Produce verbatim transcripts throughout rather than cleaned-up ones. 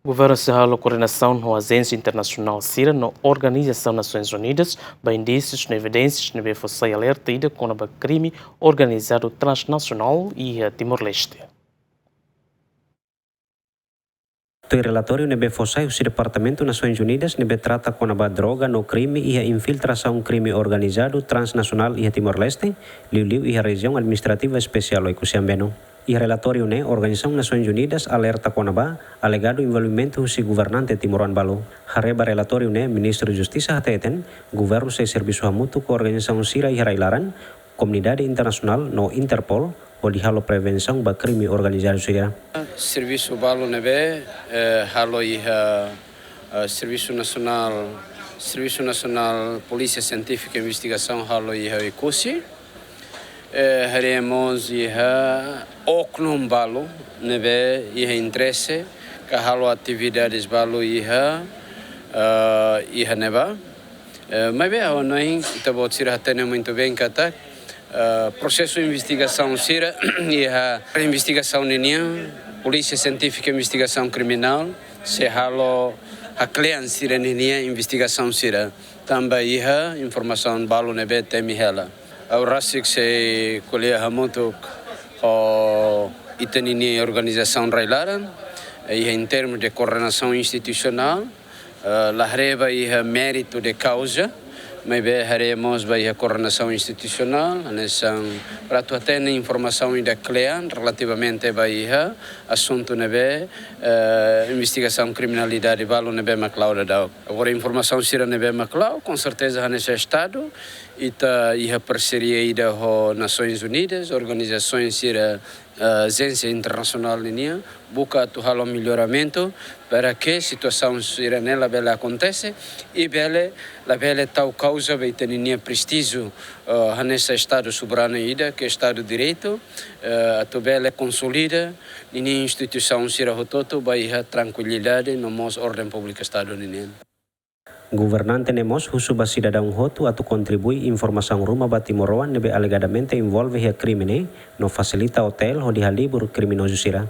Governu sei halo koordenasaun ho ajénsia internasionál sira no Organizasaun Nasoins Unidas ba indísius no evidénsias ne'ebé fó sai alerta ida kona-ba krime organizadu transnasionál iha Timor-Leste. Tuir relatóriu ne'ebé fó sai husi Departamentu Nasoins Unidas ne'ebé trata kona-ba droga no krime iha infiltrasaun krime organizadu transnasionál iha Timor-Leste, liuliu iha Rejiaun Administrativa Espesiál Oekusi Ambeno. Iha relatóriu ne'e, Organizasaun Nasoins Unidas alerta kona-ba alegadu envolvimentu husi governante timoroan balu. Haree ba relatóriu ne'e, Ministru Justisa hateten, governu sei servisu hamutuk ho organizasaun sira iha rai-laran, komunidade internasionál no Interpol, hodi halo prevensaun ba krime organizadu sira. Servisu balu ne'ebé, eh, halo iha, eh, Servisu Nasionál, Servisu Nasionál Polísia Sientífika Investigasaun halo iha Oekusi. Eh, haree mós iha oknum balu ne'ebé iha interese ka halo atividades balu iha, eh, iha ne'ebá. Eh, maibé ha'u hanoin, ita-boot sira hatene muito bem katak, eh, prosesu investigasaun sira iha investigasaun ninian, Polísia Sientífika Investigasaun Kriminál sei halo haklean sira-ninia investigasaun sira, tanba iha informasaun balu ne'ebé temi hela. Ha'u rasik sei ko'alia hamutuk ho ita-ninia organizasaun rai-laran, eh, iha em termos de koordenasaun institusionál, eh, la haree ba iha méritu de kauza, maibé haree mós ba iha koordenasaun institusionál, hanesan para atu hatene informasaun ida klean relativamente ba iha asuntu ne'ebé, eh, investigasaun kriminalidade balu ne'ebé mak la'o daudaun. Agora informasaun sira ne'ebé mak la'o, com certeza hanesan Estadu, ita iha parseria ida ho Nasoins Unidas, organizasaun sira, eh, ajénsia internasionál ninian, buka atu halo melloramentu para que situasaun sira-ne'e labele akontese, i bele, labele tau kauza ba ita-ninia prestíjiu, eh, hanesan Estadu soberanu ida, ke Estadu direitu, eh, atu bele konsolida ninia instituisaun sira hotu-hotu ba iha trankuilidade no mós orden públika Estadu ninian. Governante ne'e mós husu ba sidadaun hotu atu kontribui informasaun ruma ba timoroan ne'ebé alegadamente envolve iha krime ne'e, no fasilita O T L hodi halibur kriminozu sira.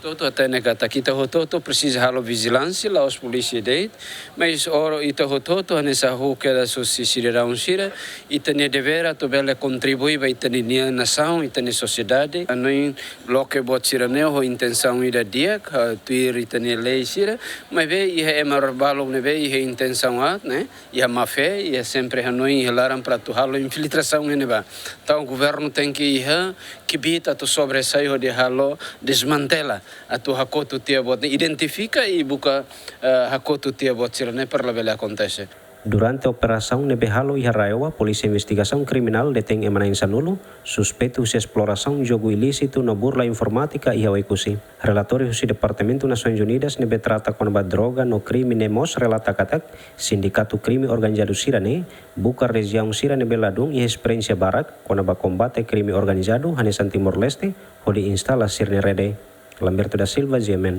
Hotu-hotu hatene katak ita hotu-hotu presiza halo vijilánsia, la'ós polísia de'it, mas ora ita hotu-hotu hanesan ha'u kedas husi sidadaun sira, ita-nia devér atu bele kontribui ba ita-nia nasaun, ita-nia sosiedade. Hanoin loke buat sira-ne'e ho intensaun ida di'ak, ah, tuir ita-nia lei sira, maibé iha ema balu ne'ebé iha intensaun aat, ne'e, iha má-fé, iha sempre hanoin iha laran para atu halo infiltrasaun ne'ebá. Entaun governu tenke iha kbiit atu sobressai hodi halo desmantela, atu hakotu tiha buat ne'e, identifika i buka, eh, hakotu tiha buat sira-ne'e para labele akontese. Durante operasaun ne'ebé halo iha RAEOA, Polísia Investigasaun Kriminál detein ema na'in sanulu, suspeitu husi esplorasaun jogu ilísitu no burla informátika iha Oekusi. Relatóriu husi Departamentu Nasoins Unidas ne'ebé trata kona-ba droga no krime ne'e mós relata katak, sindikatu krime organizadu sira-ne'e buka rejiaun sira ne'ebé ladún iha esperiénsia barak kona-ba kombate krime organizadu hanesan Timor-Leste, hodi instala sira-nia rede. Lamberto da Silva, G M N.